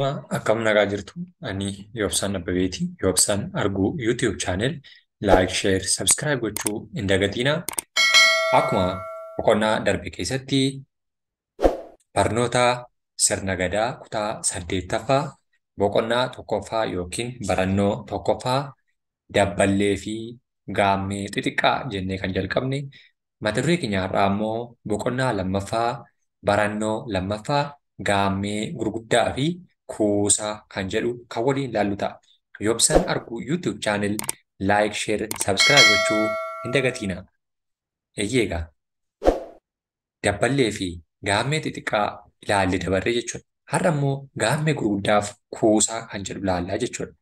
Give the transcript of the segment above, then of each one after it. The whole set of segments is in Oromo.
Ashamaa akkam nagaa jirtu? Ani Yoobsaan Abbabeeti. Yoobsaan Arguu YouTube channel like, share, subscribe gochuu hin dagatinaa. Akkuma boqonnaa darbe keessatti barnoota sirna gadaa kutaa 8ffaa boqonnaa 1ffaa yookiin barannoo 1ffaa dabballee fi gaammee xixiqqaa jennee kan jalqabne mata duree keenya har'aa immoo boqonnaa 2ffaa barannoo 2ffaa gaammee gurguddaa fi kuusaa kan jedhu kan waliin ilaallu ta'a. Yoobsaan Arguu YouTube channel like, share, subscribe gochuu hin dagatinaa. Eeyyee dabballee fi gaammee xixiqqaa ilaalle dabarree jechuudha. Har'a immoo gaammee gurguddaaf kuusaa kan jedhu ilaallaa jechuudha.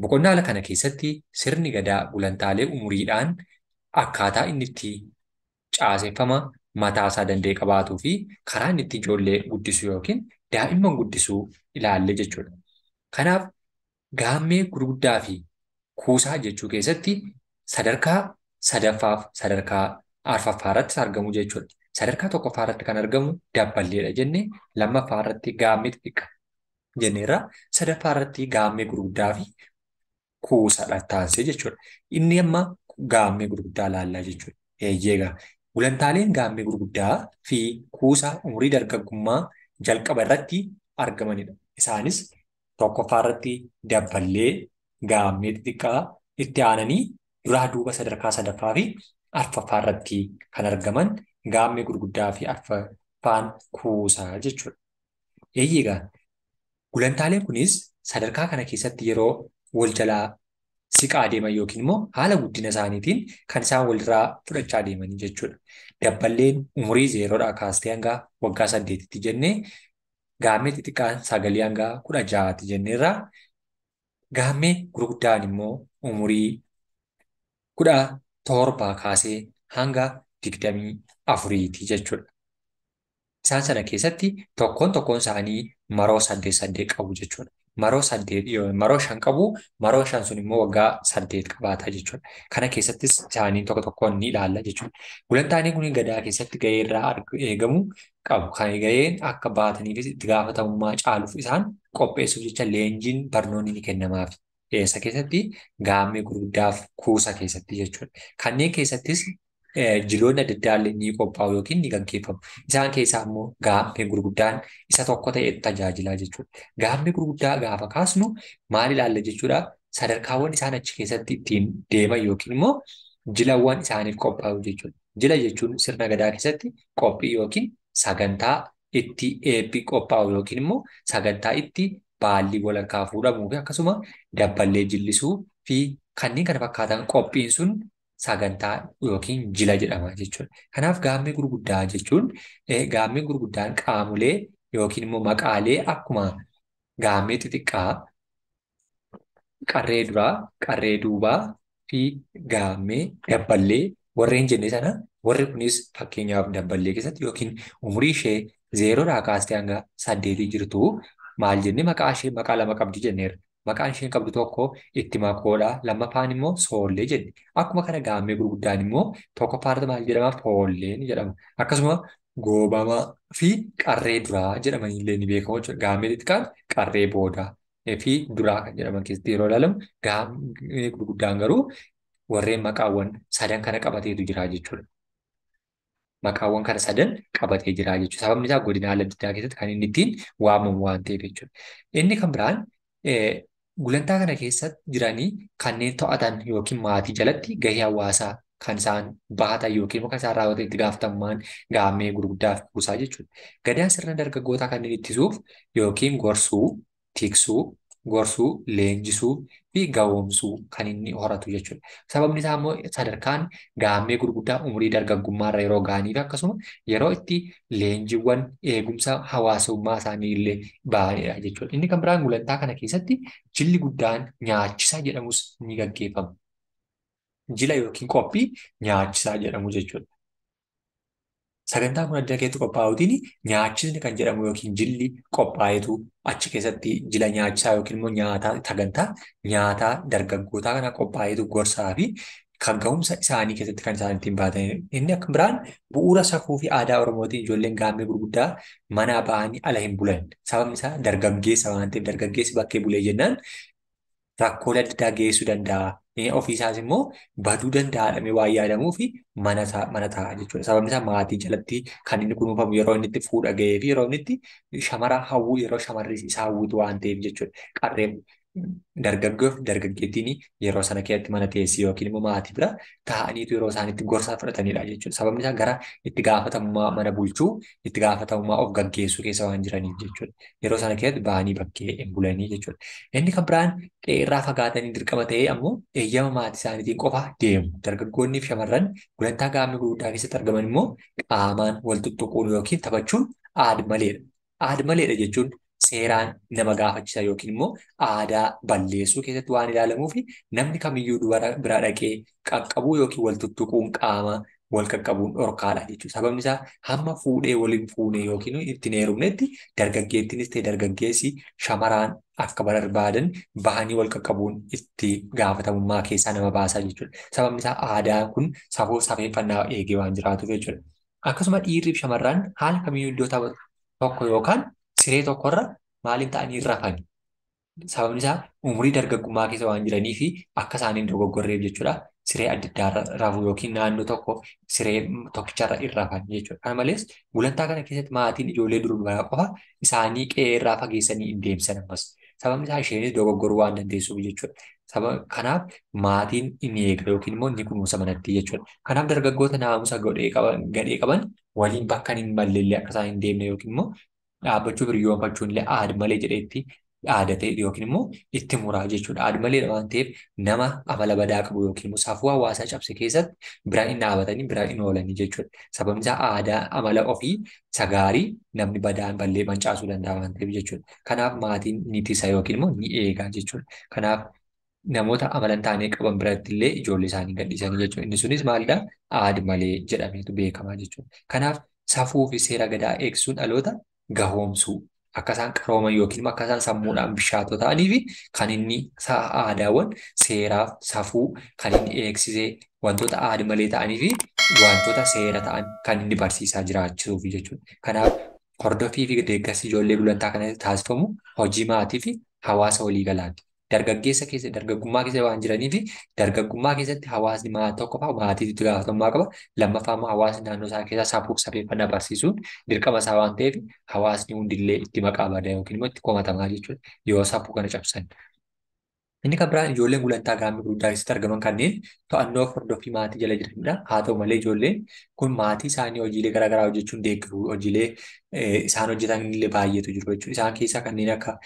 Boqonnaa kana keessatti sirni gadaa gulantaalee umuriidhaan akkaataa inni itti caaseffama mataa isaa danda'e qabaatuu fi karaa inni itti ijoollee guddisu yookiin daa'imman guddisuu ilaalle jechuudha. Kanaaf gaammee gurguddaa fi kuusaa jechuu keessatti sadarkaa 3ffaaf sadarkaa 4ffaa irratti argamu jechuudha. Sadarkaa 1ffaa irratti kan argamu dabballeedha jenne, 2ffaa irratti gaammee xixiqqaa jenneerra, 3ffaa irratti gaammee gurguddaa fi kuusaadha taasisee jechuudha. Inni amma gaammee gurguddaa ilaallaa jechuudha. Eeyyee gulantaaleen gaammee gurguddaa fi kuusaa umurii dargaggummaa jalqaba irratti argamanidha. Isaanis 1ffaa irratti dabballee, gaammee xixiqqaa itti aananii duraa duuba sadarkaa 3ffaa fi 4ffaa irratti kan argaman gaammee gurguddaa fi 4ffaan kuusaa jechuudha. Eeyyee gulantaaleen kunis sadarkaa kana keessatti yeroo wal jalaa siqaa deeman yookiin immoo haala guddina isaaniitiin kan isaan walirraa fudhachaa deemanii jechuudha. Dabballeen umurii 0dhaa kaastee hanga waggaa 8tti jennee, gaammee xixiqqaan 9 hanga 16tti jenneerra, gaammee gurguddaan immoo umurii 17 kaasee hanga 24tti jechuudha. Isaan sana keessatti tokkoon tokkoon isaanii maroo 8 8 qabu jechuudha. Maroo 8 maroo 5 qabu, maroo 5 sun immoo waggaa 8 qabaata jechuudha. Kana keessattis isaanii tokko tokkoon ni ilaalla jechuudha. Gulantaaleen kun gadaa keessatti gahee irraa eegamu qabu. Kan gaheen akka baataniifis itti gaafatamummaa caaluuf isaan qopheessuuf jecha leenjiin barnoonni ni kennamaaf. Eessa keessatti? Gaammee gurguddaaf kuusaa keessatti jechuudha. Kanneen keessattis jiloonni adda addaa illee ni qophaa'u yookiin ni gaggeeffamu. Isaan keessaa immoo gaammee gurguddaan isa tokko ta'e tajaajilaa jechuudha. Gaammee gurguddaa gaafa kaasnu maal ilaalla jechuudha? Sadarkaawwan isaan achi keessatti ittiin deeman yookiin immoo jilawwan isaaniif qophaa'u jechuudha. Jila jechuun sirna gadaa keessatti qophii yookiin sagantaa itti eebbi qophaa'u yookiin immoo sagantaa itti baalli walharkaa fuudhamuu fi akkasuma dabballee jillisuu fi kanneen kana fakkaatan qophiin sun sagantaa yookiin jila jedhama jechuudha. Kanaaf gaammee gurguddaa jechuun gaammee gurguddaan qaamolee yookiin immoo maqaalee akkuma gaammee xixiqqaa, qarree duraa, qarree duubaa fi gaammee dabballee warreen jenne sana warri kunis fakkeenyaaf dabballee keessatti yookiin umurii ishee 0dhaa kaastee hanga 8 jirtu maal jenne maqaa ishee maqaa 2 qabdi jenneerra. Maqaan isheen qabdu tokko itti makoodha, lammaffaan immoo soollee jenne. Akkuma kana gaammee gurguddaan immoo tokkoffaarra maal jedhama? Foollee ni jedhama. Akkasuma goobamaa fi qarree duraa jedhamanii illee ni beekamu jechuudha. Gaammee xixiqqaan qarree boodaa fi duraa kan jedhaman keessatti yeroo ilaalamu, gaammee gurguddaan garuu warreen maqaawwan sadan kana qabateetu jira jechuudha. Maqaawwan kana sadan qabatee jira jechuudha. Sababni isaa godinaalee adda addaa keessatti kan inni ittiin waamamu waan ta'eef jechuudha. Inni kan biraan gulantaa kana keessa jiranii kanneen to'atan yookiin maatii jalatti gahee hawaasaa kan isaan baatan yookiin immoo kan isaan raawwatan itti gaafatamummaan gaammee gurguddaaf kuusaa jechuudha. Gadaan sirna dargaggootaa kanneen ittisuuf yookiin gorsuu, tiksuu, gorsuu, leenjisuu fi gahoomsuu kan inni horatu jechuudha. Sababni isaa immoo sadarkaan gaammee gurguddaa umurii dargaggummaarra yeroo gahanii fi akkasuma yeroo itti leenjiiwwan eegumsa hawaasummaa isaanii illee bahanidha jechuudha. Inni kan biraan gulantaa kana keessatti jilli guddaan nyaachisaa jedhamus ni gaggeeffama. Jila yookiin qophii nyaachisaa jedhamu jechuudha. Sagantaan kun adda keetti qophaa'uutiin nyaachisni kan jedhamu yookiin jilli qophaa'etu achi keessatti jila nyaachisaa yookiin immoo nyaataa sagantaa nyaataa dargaggootaa kana qophaa'etu gorsaa fi Kan ga'umsa isaanii keessatti kan isaan ittiin baatanidha. Inni akka biraan bu'uura safuu fi aadaa Oromootiin ijoolleen gaammee gurguddaa manaa ba'anii ala hin bulan. Sababni isaa dargaggeessa waan ta'eef dargaggeessi bakkee bulee jennaan rakkoolee adda addaa geessuu danda'a. Ofiisaas immoo baduu danda'a jedhamee waan yaadamuu fi mana taa'a jechuudha. Sababni isaa maatii jalatti kan inni kunuunfamu yeroo inni itti fuudha ga'ee fi yeroo inni itti shamara hawwu yeroo shamarri isaa hawwitu waan ta'eef jechuudha. Qarreen dargaggoo fi dargaggeettiin yeroo sana keessatti mana teessii yookiin immoo maatii bira taa'aniitu yeroo isaan itti gorsa fudhatanidha jechuudha. Sababni isaa gara itti gaafatamummaa mana bulchuu, itti gaafatamummaa of gaggeessuu keessa waan jiraniif jechuudha. Yeroo sana keessatti ba'anii bakkee hin bulanii jechuudha. Inni kan biraan qe'eerraa fagaatanii dirqama ta'ee ammoo eeyyama maatii isaaniitiin qofa deemu. Dargaggoonni fi shamarran gulantaa gaammee gurguddaa keessatti argaman immoo qaamaan wal tuttuquun yookiin taphachuun aad-maleedha. Aad-maleedha jechuun seeraan nama gaafachisa yookiin immoo aadaa balleessuu keessatti waan ilaalamuu fi namni kamiyyuu dubara bira dhaqee qaqqabuu yookiin wal tuttuquun qaama wal qaqqabuun dhorkaadha jechuudha. Sababni isaa hamma fuudhee waliin fuune yookiin ittiin heerumnetti dargaggeettiinis ta'e dargaggeessi shamaraan akka barbaadan bahanii wal qaqqabuun itti gaafatamummaa keessaa nama baasaa jechuudha. Sababni isaa aadaan kun safuu safeeffannaa eegee waan jiraatuuf jechuudha. Akkasuma dhiirri fi shamarran haala kamiyyuu iddoo tapha tokko yookaan siree tokkorra maaliin ta'anii rafani. Sababni isaa umurii dargaggummaa keessa waan jiranii fi akka isaan hin dogoggorreef jechuudha. Siree adda addaa rafu yookiin naannoo tokko siree tokkicharra hin rafan jechuudha. Kana malees gulantaa kana keessatti maatiin ijoollee durbaa qofa isaanii qe'ee irraa fageessanii hin deemsan ammas. Sababni isaa isheenis dogoggoruu waan dandeessuuf jechuudha. Kanaaf maatiin inni eega yookiin immoo inni kunuunsa manatti jechuudha. Kanaaf dargaggoota naamusa gadhee qaban waliin bakka hin malle illee akka isaan hin deemne yookiin immoo dhaabbachuu hiriyoonfachuun illee aad-malee jedheetti dhaadatee yookiin immoo itti muraa jechuudha. Aad-maleedha waan ta'eef nama amala badaa qabu yookiin immoo safuu hawaasaa cabse keessatti bira hin dhaabatanii bira hin oolanii jechuudha. Sababni isaa aadaa amala ofii isa gaarii namni badaan ballee mancaasuu danda'a waan ta'eef jechuudha. Kanaaf maatiin ni tisa yookiin immoo ni eega jechuudha. Kanaaf namoota amala hin taane qaban biratti illee ijoollee isaanii gadhiisanii jechuudha. Inni sunis maalidhaa? Aad-malee jedhameetu beekama jechuudha. Kanaaf safuu fi seera gadaa eegsuun dhaloota gahoomsuu akka isaan qarooman yookiin akka isaan sammuudhaan bishaatoo ta'anii fi kan inni aadaawwan seeraaf safuu kan inni eegsisee wantoota aad-malee ta'anii fi wantoota seera ta'an kan inni barsiisaa jiraachisuuf jechuudha. Kanaaf hordoffii fi deeggarsi ijoollee gulantaa kana taasifamu hojii maatii fi hawaasa waliigalaati. Dargaggeessa keessa dargaggummaa keessa waan jiranii fi dargaggummaa keessatti hawaasni maatii tokkoffaa maatiitu itti gaafatamummaa qaba. Lammaffaa immoo hawaasni naannoo isaa keessaa safuuf safeeffannaa barsiisuun dirqama isaa waan ta'eef hawaasni hundillee itti maqaa bada yookiin immoo itti komatamaa jechuudha yoo safuu kana cabsan. Inni kan biraan ijoolleen gulantaa gaammee gurguddaa keessatti argaman kanneen to'annoo hordoffii maatii jala jiranidha. Haa ta'u malee ijoolleen kun maatii isaanii hojiilee garaagaraa hojjechuun deeggaru. Hojiilee isaan hojjetan illee baay'eetu jiru jechuudha. Isaan keessaa kanneen akka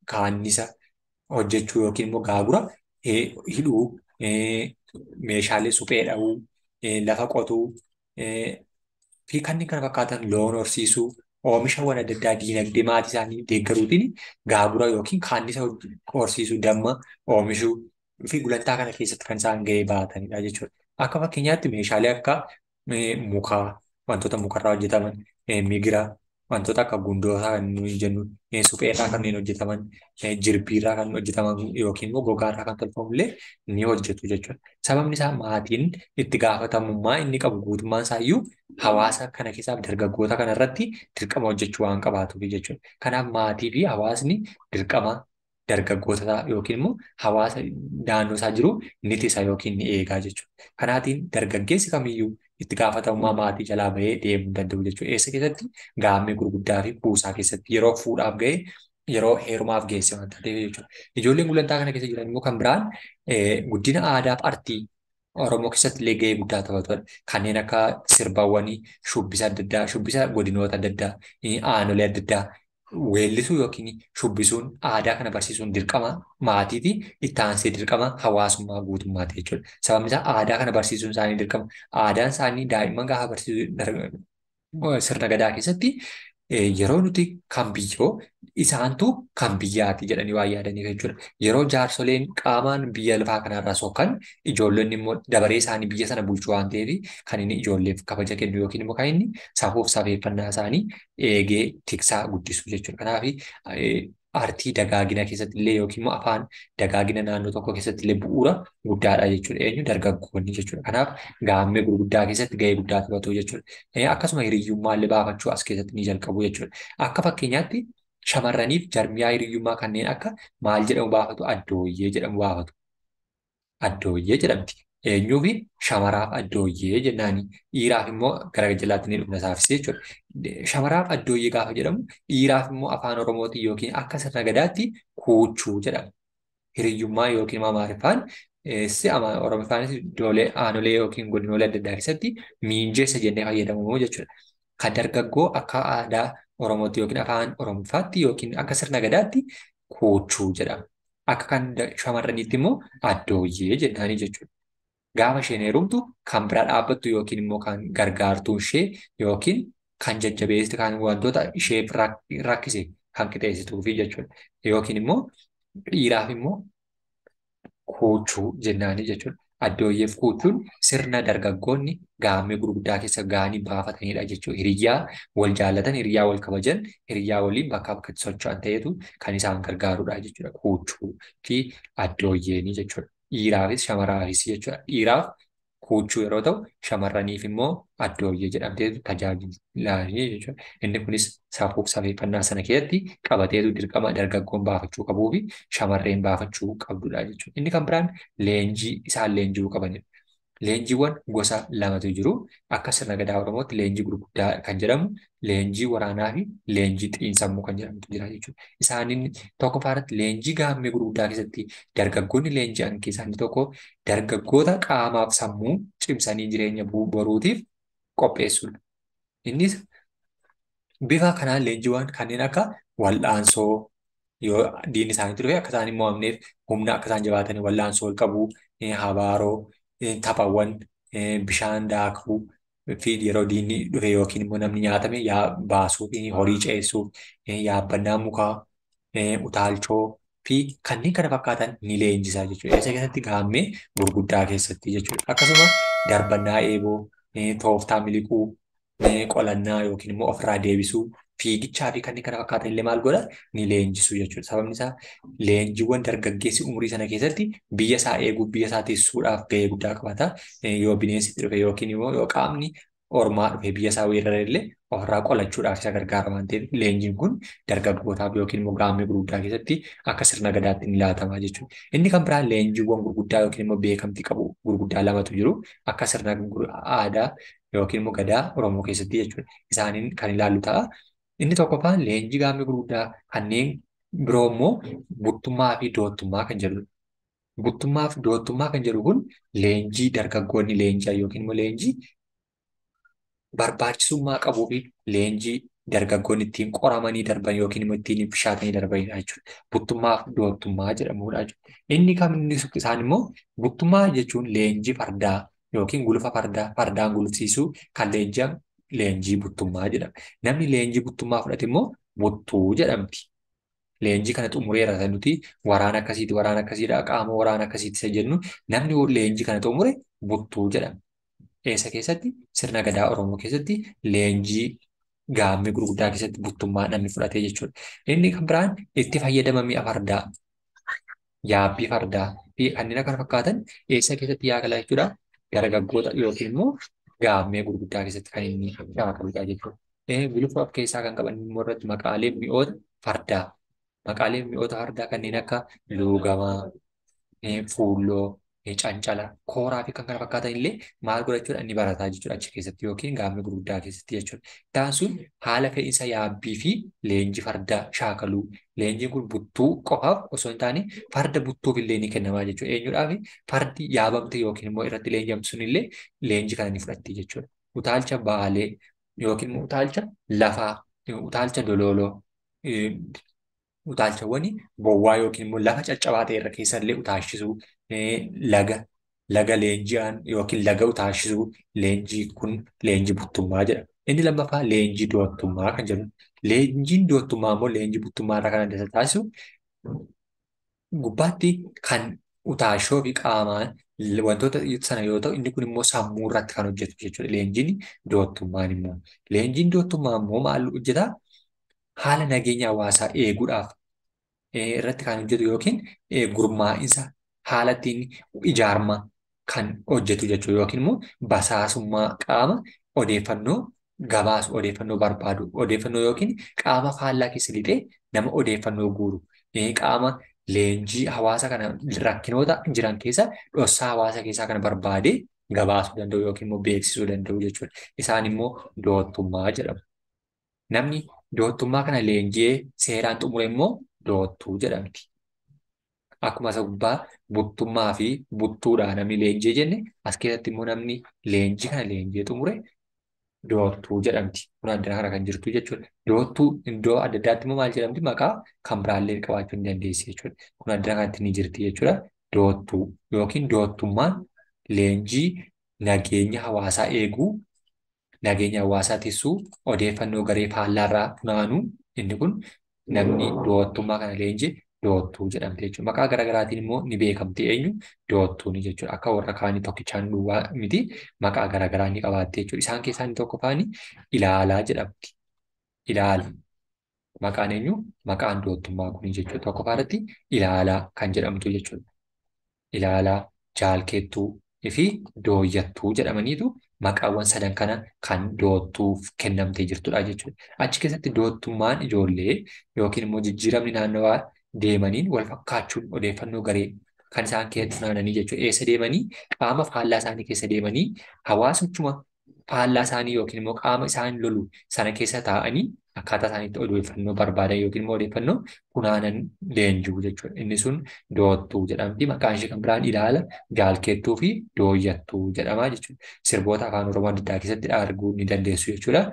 kaannisa hojjechuu yookiin immoo gaagura hidhuu, meeshaalee suphee dha'uu, lafa qotuu fi kanneen kana fakkaatan loon horsiisuu, oomishawwan adda addaa diinagdee maatii isaanii deeggaruutiin gaagura yookiin kaannisa horsiisuu, damma oomishuu fi gulantaa kana keessatti kan isaan gahee baatanidha jechuudha. Akka fakkeenyaatti meeshaalee akka mukaa, wantoota mukarraa hojjetaman, migira, wantoota akka gundootaa kan nuyi jennu, supheerraa kanneen hojjetaman, jirbiirraa kan hojjetaman yookiin immoo gogaarraa kan tolfamu illee ni hojjetu jechuudha. Sababni isaa maatiin itti gaafatamummaa inni qabu guutummaan isaayyuu hawaasa kana keessaa dargaggoota kana irratti dirqama hojjechuu waan qabaatuuf jechuudha. Kanaaf maatii fi hawaasni dirqama dargaggoota yookiin immoo hawaasa naannoo isaa jiru ni tisa yookiin ni eegaa jechuudha. Kanaatiin dargaggeessi kamiyyuu itti gaafatamummaa maatii jalaa bahee deemuu hin danda'u jechuudha. Eessa keessatti? Gaammee gurguddaa fi kuusaa keessatti yeroo fuudhaaf ga'e yeroo heerumaaf geesse waan ta'eef jechuudha. Ijoolleen gulantaa kana keessa jiran immoo kan biraan guddina aadaa fi artii Oromoo keessatti illee gahee guddaa taphatudha. Kanneen akka sirbawwanii, shubbisa adda addaa, shubbisa godinoota adda addaa, aanolee adda addaa weellisuu yookiin shubbisuun aadaa kana barsiisuun dirqama maatii fi itti aansee dirqama hawaasummaa guutummaati jechuudha. Sababni isaa aadaa kana barsiisuun isaanii dirqama. Aadaan isaanii daa'imman gaafa barsiisuu sirna gadaa keessatti yeroo nuti kan biyyoo isaantu kan biyyaati jedhanii waan yaadaniif jechuudha. Yeroo jaarsoleen qaamaan biyya lafaa kanarraa sokkan ijoollonni immoo dabaree isaanii biyya sana bulchuu waan ta'eef kan inni ijoolleef kabaja kennu yookiin immoo kan inni safuuf safeeffannaa isaanii eegee tiksaa guddisu jechuudha. Kanaaf Aartii dagaagina keessatti illee yookiin immoo afaan dagaagina naannoo tokko keessatti illee bu'uura guddaadha jechuudha. Eenyu dargaggoonni jechuudha. Kanaaf gaammee gurguddaa keessatti gahee guddaa taphatu jechuudha. Akkasuma hiriyyummaa illee baafachuu as keessatti ni jalqabu jechuudha. Akka fakkeenyaatti shamarraniif jarmiyaa hiriyyummaa kanneen akka maal jedhamu baafatu? Addooyyee jedhamu baafatu. Addooyyee jedhamti. Eenyuufi shamaraaf addooyyee jennaani. Dhiiraaf immoo gara jalaatti ni dhufna saafis jechuudha. Shamaraaf addooyyee gaafa jedhamu dhiiraaf immoo afaan Oromootiin yookiin akka sirna gadaatti kuuchuu jedhama. Hiriyyummaa yookiin Amaariffaan Oromoffaanis iddoolee aanolee yookiin godinoolee adda addaa keessatti miinjeessa jennee fayyadamu jechuudha. Kan dargaggoo akka aadaa Oromootti yookiin afaan Oromoffaatti yookiin akka sirna gadaatti kuuchuu jedhama. Akka kan shamarraniitti immoo addooyyee jennaani jechuudha. Gaafa isheen heerumtu kan bira dhaabbattu yookiin immoo kan gargaartuu ishee yookiin kan jajjabeessitu kan wantoota isheef rakkise kan qixeessituufi jechuudha. Yookiin immoo dhiiraaf immoo kuuchuu jennaani jechuudha. Addooyyeef kuuchuun sirna dargaggoonni gaammee gurguddaa keessa gahanii baafatanidha jechuudha. Hiriyyaa wal jaallatan, hiriyyaa wal kabajan, hiriyyaa waliin bakkaa bakkatti socho'an ta'etu kan isaan gargaarudha jechuudha. Kuuchuu fi addooyyeeni jechuudha. Dhiiraafis shamaraafis jechuudha. Dhiiraaf kuuchuu yeroo ta'u, shamarraniif immoo addooyyee jedhamteetu tajaajilaa jechuudha. Inni kunis safuuf safeeffannaa sana keessatti qabateetu dirqama dargaggoon baafachuu qabuu fi shamarreen baafachuu qabdudha jechuudha. Inni kan biraan leenjii isaan leenji'uu qabanidha. Leenjiiwwan gosa lamatu jiru. Akka sirna gadaa Oromootti leenjii gurguddaa kan jedhamu leenjii waraanaa fi leenjii xiinsammuu kan jedhamutu jira jechuudha. Isaanin tokkoffaa irratti leenjii gaammee gurguddaa keessatti dargaggoonni leenji'an keessaa inni tokko dargaggoota qaamaaf sammuu cimsanii jireenya boruutiif qopheessuudha. Innis bifa kanaan leenjiiwwan kanneen akka wal'aansoo yoo diinni isaanii dhufe akka isaan hin mo'amneef humna akka isaan jabaatanii wal'aansoo ol qabuu, habaaroo, taphawwan, bishaan daakuu fi yeroo diinni dhufe yookiin immoo namni nyaatame baasuu fi horii ceessuuf, yaabbannaa mukaa, utaalchoo fi kanneen kana fakkaatan ni leenjisaa jechuudha. Isa keessatti gaammee gurguddaa keessatti jechuudha. Akkasuma darbannaa eeboo, tooftaa miliquu, qolannaa yookiin immoo ofirraa deebisuu, fiigichaa fi kanneen kana fakkaatan illee maal godha? Ni leenjisu jechuudha. Sababni isaa leenjiiwwan dargaggeessi umurii sana keessatti biyya isaa eeguuf, biyya isaa tiksuudhaaf gahee guddaa qabata. Yoo bineensi itti dhufe yookiin immoo yoo qaamni ormaa dhufe biyya isaa weerare illee ofirraa qolachuudhaaf isa gargaara waan ta'eef leenjiin kun dargaggootaaf yookiin immoo gaammee gurguddaa keessatti akka sirna gadaatti ni laatama jechuudha. Inni kan biraan leenjiiwwan gurguddaa yookiin immoo beekamtii qabu gurguddaa lamatu jiru akka sirna aadaa yookiin immoo gadaa Oromoo keessatti jechuudha. Isaaniin kan ilaallu ta'a. Inni tokkoffaan leenjii gaammee gurguddaa kanneen biroo immoo buttummaa fi doottummaa kan jedhudha. Buttummaa fi doottummaa kan jedhu kun leenjii dargaggoonni leenji'an yookiin immoo leenjii barbaachisummaa qabuu fi leenjii dargaggoonni ittiin qoramanii darban yookiin immoo ittiin bishaatanii darbanidha jechuudha. Buttummaa fi doottummaa jedhamudha jechuudha. Inni kan isaan immoo buttummaa jechuun leenjii fardaa yookiin gulufa fardaa fardaan gulufsiisuu kan leenji'an leenjii buttummaa jedhama. Namni leenjii buttummaa fudhate immoo buttuu jedhamti. Leenjii kana xumureera kan nuti waraana akkasiiti, waraana akkasiidha, qaama waraana akkasiiti isa jennu namni leenjii kana xumure buttuu jedhama. Eessa keessatti? Sirna gadaa Oromoo keessatti leenjii gaammee gurguddaa keessatti buttummaa namni fudhate jechuudha. Inni kan biraan itti fayyadama mi'a fardaa, yaabbii fardaa fi kanneen kana fakkaatan eessa keessatti yaakala jechuudha? Dargaggoota yookiin immoo gaammee gurguddaa keessatti kan inni shaakaludha jechuudha. Gulufa of keessaa kan qaban immoo irratti maqaalee mi'oota fardaa. Maqaalee mi'oota fardaa kanneen akka luugamaa, fuulloo, cancala, kooraa fi kan kana fakkaatan illee maal godhachuudha inni barataa jechuudha achi keessatti yookiin gaammee gurguddaa keessatti jechuudha. Isaan sun haala fe'iinsa yaabbii fi leenjii fardaa shaakaluu. Leenjiin kun buttuu qofaaf osoo hin taane farda buttuuf illee ni kennamaa jechuudha. Eenyuudhaaf fardi yaabamte yookiin immoo irratti leenjamtu sun illee leenjii kana ni fudhatti jechuudha. Utaalcha baalee yookiin immoo utaalcha lafaa, utaalcha dolooloo, utaalchawwan bowwaa yookiin immoo lafa caccabaa ta'e irra keessa illee utaalchisuu, laga leenji'an yookiin laga utaalchisuu leenjii kun leenjii buttummaa jedhama. Inni lammaffaa leenjii doottummaa kan jedhu. Leenjiin doottummaa immoo leenjii buttummaa irraa kan adda isa taasisu gubbaatti kan utaashoo fi qaamaan wantoota sana yoo ta'u inni kun immoo sammuu irratti kan hojjetu jechuudha. Leenjiin doottummaan immoo. Leenjiin doottummaa immoo maal hojjetaa? Haala nageenya hawaasaa eeguudhaaf irratti kan hojjetu yookiin gurmaa'insa haala ittiin ijaarma kan hojjetu jechuudha. Yookiin immoo basaasummaa qaama odeeffannoo gabaasu, odeeffannoo barbaadu, odeeffannoo yookiin qaama faallaa keessa lixee nama odeeffannoo guuru, qaama leenjii hawaasa kana rakkinoota jiran keessa dhossaa hawaasa keessaa kana barbaadee gabaasuu danda'u yookiin immoo beeksisuu danda'u jechuudha. Isaan immoo doottummaa jedhamu. Namni doottummaa kana leenji'ee seeraan xumure immoo doottuu jedhamti. Akkuma isa gubbaa buttummaa fi buttuudha namni leenji'ee jenne as keessatti immoo namni leenjii kana leenji'ee xumure doottuu jedhamti. Kun addana kana kan jirtu jechuudha. Doottuu iddoo adda addaatti immoo maal jedhamti? Maqaa kan biraallee qabaachuu ni dandeessi jechuudha. Kun addana kanatti ni jirti jechuudha. Doottuu yookiin doottummaan leenjii nageenya hawaasaa eeguu, nageenya hawaasaa tiksuu, odeeffannoo garee faallaarraa funaanuu inni kun namni doottummaa kana leenji'e doottuu jedhamti jechuudha. Maqaa garaagaraatiin immoo ni beekamti eenyu doottuuni jechuudha. Akka warra kaanii tokkichaan duwwaa miti maqaa garaagaraa ni qabaatti jechuudha. Isaan keessaa inni tokko faani ilaalaa jedhamti. Ilaala. Maqaan eenyu? Maqaan doottummaa kuni jechuudha. Tokkoffaa irratti ilaalaa kan jedhamtu jechuudha. Ilaalaa, jaalkeettuu fi dooyyattuu jedhamaniitu maqaawwan sadan kana kan doottuuf kennamtee jirtudha jechuudha. Achi keessatti doottummaan ijoollee yookiin immoo jijjiiramni naannawaa deemaniin wal fakkaachuun odeeffannoo garee kan isaan keessatti funaananii jechuudha. Eessa deemanii? Qaama faallaa isaanii keessa deemanii hawaasichuma faallaa isaanii yookiin immoo qaama isaan lolu sana keessa taa'anii akkaataa isaaniitti odeeffannoo barbaadan yookiin immoo odeeffannoo funaanan leenjuu jechuudha. Inni sun doottuu jedhamti. Maqaan ishee kan biraan ilaala, jaalkeettuu fi dooyyattuu jedhama jechuudha. Sirboota afaan Oromoo adda addaa keessatti arguu ni dandeessu jechuudha.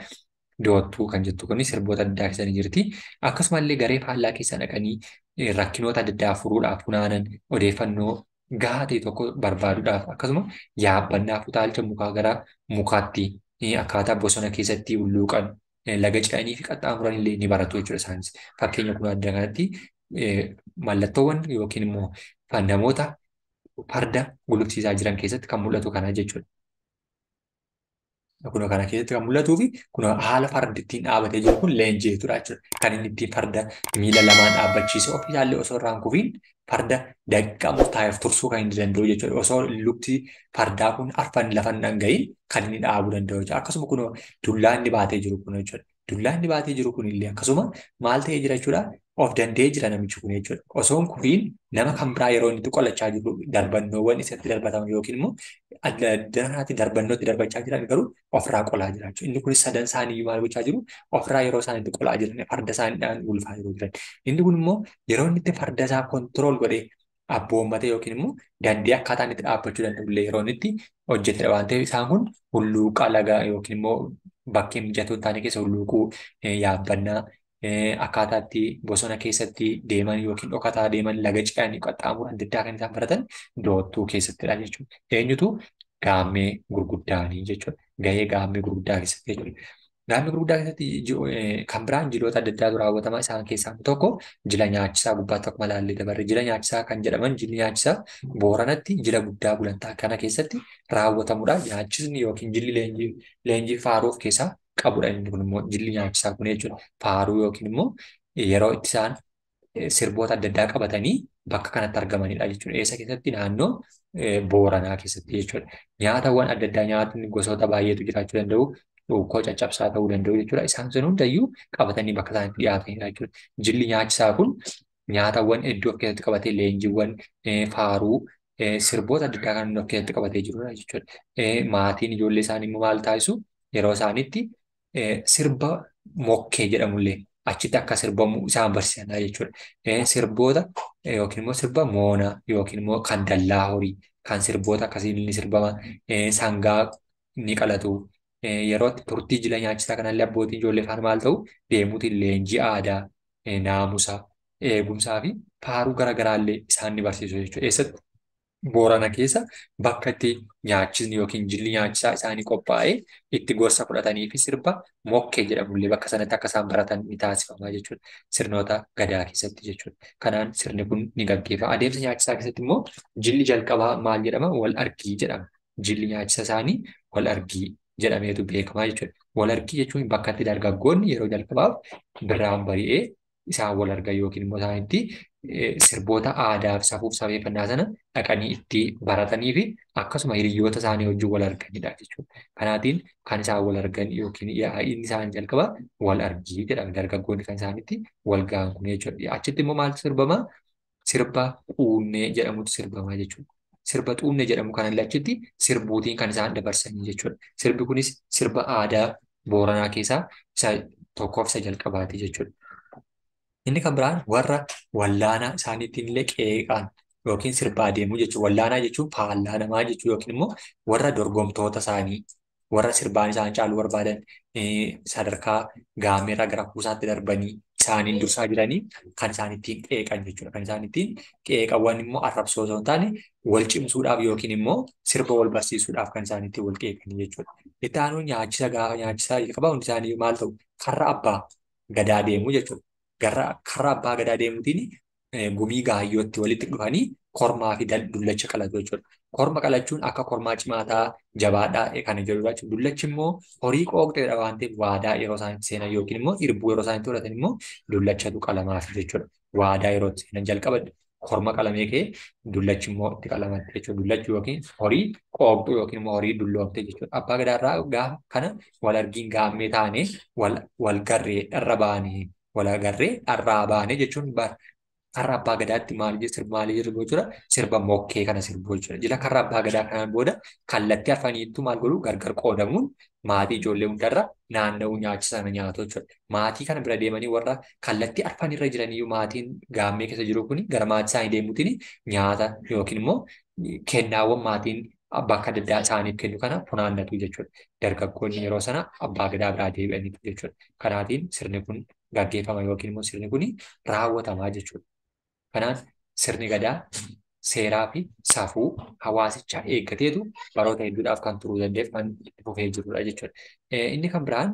Doottuu kan jettu kun sirboota adda addaa keessa ni jirti. Akkasumallee garee faallaa keessa dhaqanii rakkinoota adda addaa furuudhaaf funaanan odeeffannoo gahaa ta'e tokko barbaaduudhaaf akkasuma yaabbannaaf utaalcha mukaa gara mukaatti akkaataa bosona keessatti hulluuqan laga ce'anii fi qaxxaamuran illee ni baratu jechuudha isaanis. Fakkeenya kun adda kanatti mallattoowwan yookiin immoo namoota farda gulufsiisaa jiran keessatti kan mul'atu kana jechuudha. Kun kana keessatti kan mul'atuu fi kun haala fardi ittiin dhaabatee jiru kun leenji'eetudha jechuudha. Kan inni ittiin farda miila lamaan dhaabbachiise ofisaallee osoo irraan kufiin farda daqiiqaa murtaa'eef tursuu kan inni danda'u jechuudha. Osoo lukti fardaa kun arfan lafa hin dhanga'iin kan inni dhaabuu danda'u jechuudha. Akkasuma kun dullaan inni baatee jiru kun jechuudha. Dullaan inni baatee jiru kun illee akkasuma maal ta'ee jira jechuudha. Of danda'ee jira namichi kun jechuudha. Osoo hin kufiin nama kan biraa yeroo inni qolachaa jiru darbannoowwan isatti darbataman yookiin immoo adda addaatti darbannootti darbachaa jiran garuu ofirraa qolaa jira jechuudha. Inni kunis sadan isaanii maal gochaa jiru? Ofirraa yeroo isaan itti qolaa jiran farda isaaniidhaan gulufaa yeroo jiran. Inni kun immoo yeroo inni itti farda isaa kontirool godhee abboommate yookiin immoo dandee akkaataa inni itti dhaabbachuu danda'u illee yeroo inni itti hojjetedha waan ta'eef isaan kun hulluuqaa lagaa yookiin immoo bakkee mijatoo hin taane keessa hulluuquu yaabbannaa akkaataa itti bosona keessatti deeman yookiin dhokataa deeman laga ce'anii qaxxaamuran adda addaa kan isaan baratan doottuu keessattidha jechuudha. Eenyutu gaammee gurguddaanii jechuudha. Gahee gaammee gurguddaa keessatti jechuudha. Gaammee gurguddaa keessatti kan biraan jiloota adda addaatu raawwatama. Isaan keessaa tokko jila nyaachisaa gubbaatti akkuma ilaallee dabarre jila nyaachisaa kan jedhaman jilli nyaachisaa Booranatti jila guddaa gulantaa kana keessatti raawwatamudha. Nyaachisni yookiin jilli leenjii faaruu of keessaa qabudha. Inni kun immoo jilli nyaachisaa kun jechuudha. Faaruu yookiin immoo yeroo itti isaan sirboota adda addaa qabatanii bakka kanatti argamanidha jechuudha. Eessa keessatti? Naannoo Booranaa keessatti jechuudha. Nyaatawwan adda addaa nyaatni gosoota baay'eetu jiraachuu danda'u. Dhukkoo caccabsaa ta'uu danda'u jechuudha. Isaan sun hundayyuu qabatanii bakka isaanitti dhiyaatanidha jechuudha. Jilli nyaachisaa kun nyaatawwan hedduu of keessatti qabatee leenjiiwwan faaruu sirboota adda addaa kan of keessatti qabatee jirudha jechuudha. Maatiin ijoollee isaanii immoo maal taasisu? Yeroo isaanitti sirba mokkee jedhamullee achitti akka sirbamu isaan barsiisanidha jechuudha. Sirboota yookiin immoo sirba moonaa yookiin immoo kan dallaa horii kan sirboota akkasiin ni sirbama sangaa ni qalatu. Yeroo turtii jila nyaachisaa kanallee abbootiin ijoollee faana maal ta'u deemuutiin leenjii aadaa, naamusa, eegumsaa fi faaruu garaagaraallee isaan ni barsiisu jechuudha. Eessatti? Boorana keessa bakka itti nyaachisni yookiin jilli nyaachisaa isaanii qophaa'ee itti gorsa fudhatanii fi sirba mokkee jedhamullee bakka sanatti akka isaan baratan ni taasifama jechuudha. Sirnoota gadaa keessatti jechuudha. Kanaan sirni kun ni gaggeeffama. Adeemsa nyaachisaa keessatti immoo jilli jalqabaa maal jedhama? Wal argii jedhama. Jilli nyaachisa isaanii wal argii jedhameetu beekama jechuudha. Wal argii jechuun bakka itti dargaggoonni yeroo jalqabaaf birraan bari'ee isaan wal argan yookiin immoo isaan itti sirboota aadaa fi safuuf safeeffannaa sana dhaqanii itti baratanii fi akkasuma hiriyoota isaanii wajjin wal arganidha jechuudha. Kanaatiin kan isaan wal argan yookiin yaa'iin isaan jalqaba wal argii jedhama. Dargaggoonni kan isaanitti wal ga'an kun jechuudha. Achitti immoo maaltu sirbama? Sirba xuunnee jedhamutu sirbamaa jechuudha. Sirba xuunnee jedhamu kanallee achitti sirbuutiin kan isaan dabarsanii jechuudha. Sirbi kunis sirba aadaa Booranaa keessaa isa tokkoof isa jalqabaati jechuudha. Inni kan biraan warra wallaanaa isaaniitiin illee qeeqaan yookiin sirbaa deemuu jechuudha. Wallaanaa jechuun faallaa namaa jechuudha yookiin immoo warra dorgomtoota isaanii warra sirbaan isaan caaluu barbaadan sadarkaa gaameerraa gara kuusaatti darbanii isaaniin dursaa jiranii kan isaan ittiin qeeqan jechuudha. Kan isaan ittiin qeeqawwan immoo arrabsoo osoo hin taane wal cimsuudhaaf yookiin immoo sirba wal barsiisuudhaaf kan isaan ittiin wal qeeqanii jechuudha. Itti aanuun nyaachisa gaafa nyaachisaa jalqabaa hundi isaanii maal ta'u karra abbaa gadaa deemuu jechuudha. Karra abbaa gadaa deemuutiin gumii gaayyootti walitti dhufanii kormaa fi dullacha qalatu jechuudha. Korma qalachuun akka kormaa cimaataa jabaadhaa kan jedhudha jechuudha. Dullachi immoo horii qooqxeedha waan ta'eef waadaa yeroo isaan itti seenan yookiin immoo irbuu yeroo isaan itti godhatan immoo dullachatu qalamaaf jechuudha. Waadaa yeroo itti seenan jalqaba korma qalamee ka'ee dullachi immoo itti qalamatti jechuudha. Dullachi yookiin horii qooqxuu yookiin immoo horii dulloomte jechuudha. Abbaa gadaarraa gaafa kana wal argiin gaammee taanee wal garree dharra baanee wal agarree dharraa baanee jechuun karra abbaa gadaatti maal sirba jechuudha. Sirba mokkee kana sirbu jechuudha. Jila karra abbaa gadaa kanaan booda kallattii arfaniittuu maal godhu gargar qoodamuun maatii ijoollee hundarra naanna'uu nyaachisa sana nyaatu jechuudha. Maatii kana bira deemanii warra kallattii arfanirra jiraniyyuu maatiin gaammee keessa jiru kun gara maatii isaanii deemuutiin nyaata yookiin immoo kennaawwan maatiin bakka adda addaa isaaniif kennu kana funaannatu jechuudha. Dargaggoonni yeroo sana abbaa gadaa biraa deebi'aniitu jechuudha. Kanaatiin sirni kun gaggeeffama yookiin immoo sirni kun raawwatamaa jechuudha. Kanaaf sirni gadaa seeraa fi safuu hawaasichaa eeggateetu baroota hedduudhaaf kan turuu danda'eef kan itti fufee jirudha jechuudha. Inni kan biraan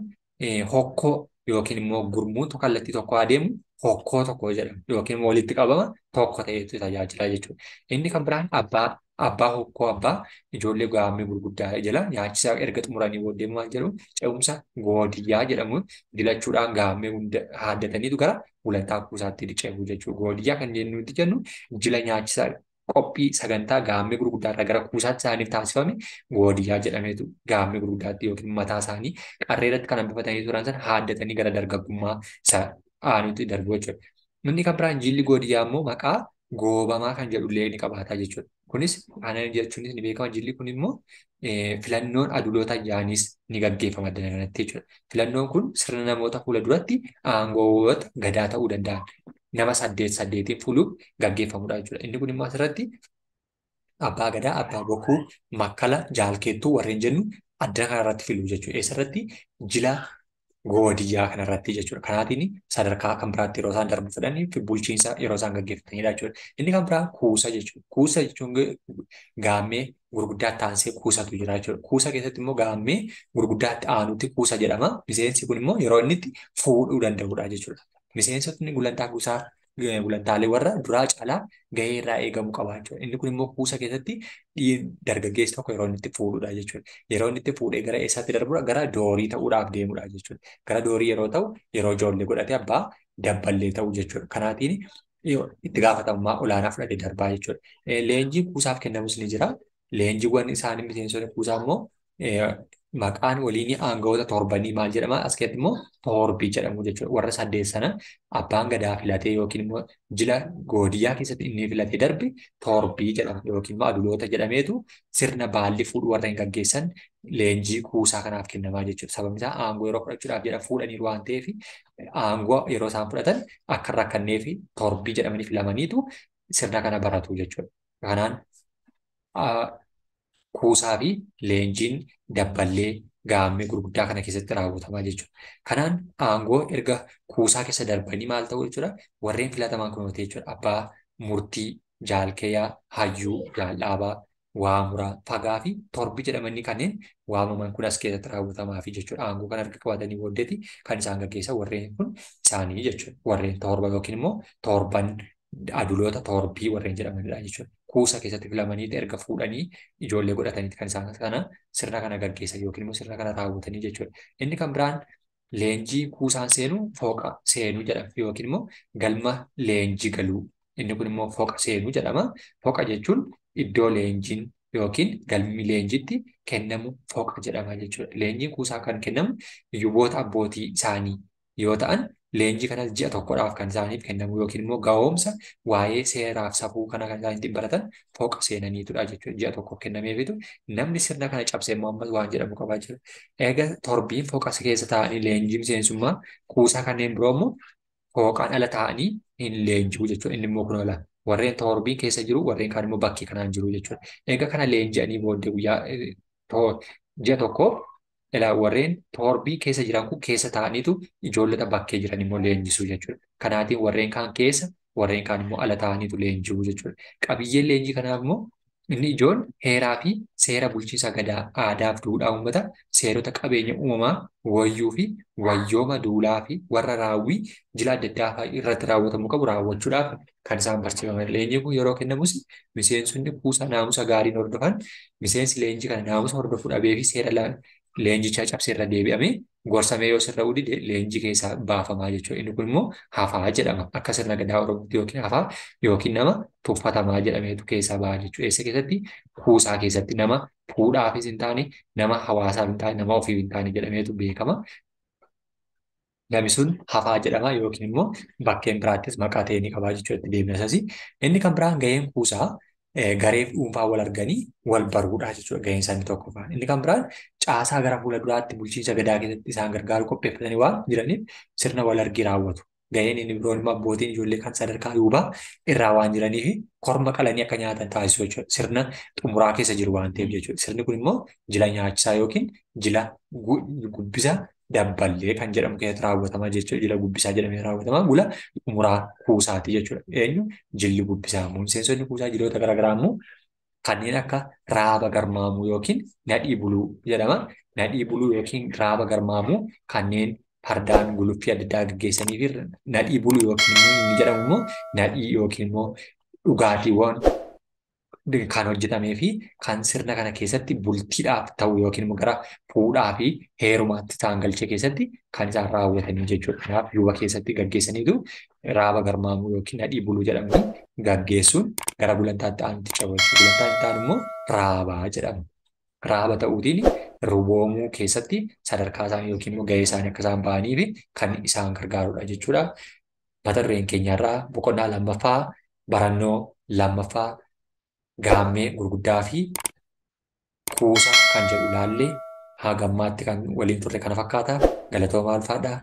hokkoo yookiin immoo gurmuun kallattii tokko adeemu hokkoo tokko jedhama yookiin immoo walitti qabama tokko ta'etu tajaajila jechuudha. Inni kan biraan abbaa hokkoo abbaa ijoollee gaammee gurguddaa jala nyaachisa erga xumuranii booddee maal jedhu ce'umsa goodiyyaa jedhamu dilachuudhaan gaammee hunda haaddataniitu gara gulantaa kuusaatti ce'u jechuudha. Goodiyyaa kan nuti jennu jila nyaachisa qophii sagantaa gaammee gurguddaa irraa gara kuusaatti isaaniif taasifame goodiyyaa jedhameetu gaammee gurguddaatti yookiin mataa isaanii qarree irratti kan hambifatanii turan sana haaddatanii gara dargaggummaa isa aanutti darbu jechuudha. Inni kan biraan jilli goodiyyaa immoo maqaa goobamaa kan jedhullee ni qabaata jechuudha. Kunis aannan jechuunis ni beekama. Jilli kun immoo filannoon aduloota jaanis ni gaggeeffama addana kanatti jechuudha. Filannoon kun sirna namoota fuula duratti aangoowwan gadaa ta'uu danda'an nama 8 8 fuuluuf gaggeeffamudha jechuudha. Inni kun immoo asirratti abbaa gadaa, abbaa bokkuu, makkala, jaalkeettuu warreen jennu addana kanarratti filu jechuudha. Eessarratti jila goodiyyaa kanarratti jechuudha. Kanaatiin sadarkaa kan biraatti yeroo isaan darbu fedhanii fi bulchiinsa yeroo isaan gaggeeffatanidha jechuudha. Inni kan biraa kuusa jechuudha. Kuusa jechuun gaammee gurguddaatti aansee kuusatu jira jechuudha. Kuusa keessatti immoo gaammee gurguddaatti aanutti kuusa jedhama. Miseensi kun immoo yeroo inni itti fuudhuu danda'udha jechuudha. Miseensotni gulantaa kuusaa gulantaalee warra duraa caalaa gahee irraa eegamu qaba jechuudha. Inni kun immoo kuusa keessatti dargaggeessi tokko yeroo inni itti fuudhudha jechuudha. Yeroo inni itti fuudhee gara eessaatti darbudha? Gara doorii ta'uudhaaf deemudha jechuudha. Gara doorii yeroo ta'u yeroo ijoollee godhatee abbaa dabballee ta'u jechuudha. Kanaatiin itti gaafatamummaa olaanaa fudhatee darbaa jechuudha. Leenjiin kuusaaf kennamus ni jira. Leenjiiwwan isaanii miseensonni kuusaa immoo maqaan waliin aangawoota torbanii maal jedhama? As keessatti immoo torbii jedhamu jechuudha. Warra 8 sana abbaan gadaa filatee yookiin immoo jila goodiyyaa keessatti inni filatee darbe torbii jedhama yookiin immoo aduloota jedhameetu sirna baalli fuudhuu warra hin gaggeessan leenjii kuusaa kanaaf kennamaa jechuudha. Sababni isaa aangoo yeroo fudhachuudhaaf jedhan fuudhaniiru waan ta'eef aangoo yeroo isaan fudhatan akka hin rakkannee fi torbii jedhamanii filamaniitu sirna kana baratu jechuudha. Kanaan kuusaa fi leenjiin dabballee gaammee gurguddaa kana keessatti raawwatamaa jechuudha. Kanaan aangoo erga kuusaa keessa darbanii maal ta'u jechuudha? Warreen filataman kun jechuudha. Abbaa murtii, jaalkeeyaa, hayyuu, jaalhaabaa, waamuraa, fagaa fi torbii jedhamanii kanneen waamaman kun as keessatti raawwatamaa fi jechuudha. Aangoo kana erga qabatanii booddeeti kan isaan gaggeessan warreen kun isaanii jechuudha. Warreen torba yookiin immoo torban aduloota torbii warreen jedhamanidha jechuudha. Kuusa keessatti filamanii erga fuudhanii ijoollee godhataniiti kan isaan kana sirna kana gaggeessan yookiin immoo sirna kana raawwatanii jechuudha. Inni kan biraan Leenjii kuusaan seenuu fooqa seenuu jedhama yookiin immoo galma leenjii galuu. Inni kun immoo fooqa seenuu jedhama. Fooqa jechuun iddoo leenjiin yookiin galmi leenjiitti kennamu fooqa jedhama jechuudha. Leenjiin kuusaa kan kennamu yuboota abbootii isaanii yoo ta'an leenjii kanas ji'a tokkodhaaf kan isaaniif kennamu yookiin immoo ga'oomsa waa'ee seeraaf safuu kana kan isaan ittiin baratan fooqa seenaniitudha jechuudha. Ji'a tokkoof kennameefitu namni sirna kana cabsee immoo ammas waan jedhamu qabaa jira. Egaa torbiin fooqa keessa taa'anii leenjii miseensummaa kuusaa kanneen biroo immoo fooqaan ala taa'anii hin leenji'u jechuudha. Inni immoo kun oola. Warreen torbiin keessa jiru warreen kaan immoo bakkee kanaan jiru jechuudha. Egaa kana leenji'anii booddee guyyaa ji'a tokkoof ilaa warreen torbii keessa jiran kun keessa taa'aniitu ijoollota bakkee jiran immoo leenjisuu jechuudha. Kanaatiin warreen kaan keessa warreen kaan immoo ala taa'aniitu leenji'u jechuudha. Qabiyyeen leenjii kanaaf immoo inni ijoon heeraa fi seera bulchiinsa gadaa aadaaf duudhaa uummata seerota qabeenya uumamaa wayyuu fi wayyooma duulaa fi warra raawwii jila adda addaa irratti raawwatamuu qabu raawwachuudhaaf kan isaan barsiifaman. Leenjiin kun yeroo kennamus miseensonni kuusaa naamusa gaariin hordofan miseensi leenjii kana naamusa hordofuu dhabee fi seera leenjichaa cabsee irra deebi'amee gorsamee yoo sirra dide leenjii keessaa baafamaa jechuudha. Inni kun immoo hafaa jedhama. Akka sirna gadaa Oromootti yookiin hafaa yookiin nama tuffatamaa jedhameetu keessaa baha jechuudha. Eessa keessatti? Kuusaa keessatti nama fuudhaafis hin taane, nama hawaasaaf hin taane, nama ofiif hin taane jedhameetu beekama. Namni sun hafaa jedhama yookiin immoo bakkeen biraattis maqaa ta'e ni qabaa jechuudha. Itti deemna isas. Inni kan biraan gaheen kuusaa gareef dhuunfaa wal arganii wal baruudha jechuudha gaheen isaanii tokkoffaan. Inni kan biraan caasaa gara fuula duraatti bulchiinsa gadaa keessatti isaan gargaaru qopheeffatanii waan jiraniif sirna wal argii raawwatu. Gaheen inni biroon immoo abbootiin ijoollee kan sadarkaa yuubaa irraa waan jiraniif korma qalanii akka nyaatan taasisu jechuudha. Sirna xumuraa keessa jiru waan ta'eef jechuudha. Sirni kun immoo jila nyaachisaa yookiin jila gubbisa dabballee kan jedhamu keessatti raawwatama jechuudha. Jila gubbisaa jedhamee raawwatama. Gula xumuraa kuusaati jechuudha. Eenyu jilli gubbisaa immoo miseensonni kuusaa jiloota garaagaraa immoo kanneen akka raaba garmaamuu yookiin nadhii buluu jedhama. Nadhii buluu yookiin raaba garmaamuu kanneen fardaan guluffii adda addaa gaggeessanii fi nadhii buluu yookiin immoo inni jedhamu immoo nadhii yookiin immoo dhugaatiiwwan kan hojjetamee fi kan sirna kana keessatti bultiidhaaf ta'u yookiin immoo gara fuudhaa fi heerumaatti ta'an galchee keessatti kan isaan raawwatanii jechuudha. Kanaaf yuuba keessatti gaggeessaniitu raaba garmaamuu yookiin nadhii buluu jedhamanii gaggeessuun gara gulantaatti aanutti ce'u jechuudha. Gulantaan itti aanu immoo raabaa jedhama. Raaba ta'uutiin ruboomuu keessatti sadarkaa isaanii yookiin immoo gahee isaanii akka isaan ba'anii fi kan isaan gargaarudha jechuudha. Mata dureen keenyarraa boqonnaa lammaffaa barannoo lammaffaa gaammee gurguddaa fi kuusa kan jedhu ilaallee hagammaatti kan waliin turre kana fakkaata. Galatoomaa ulfaadhaa.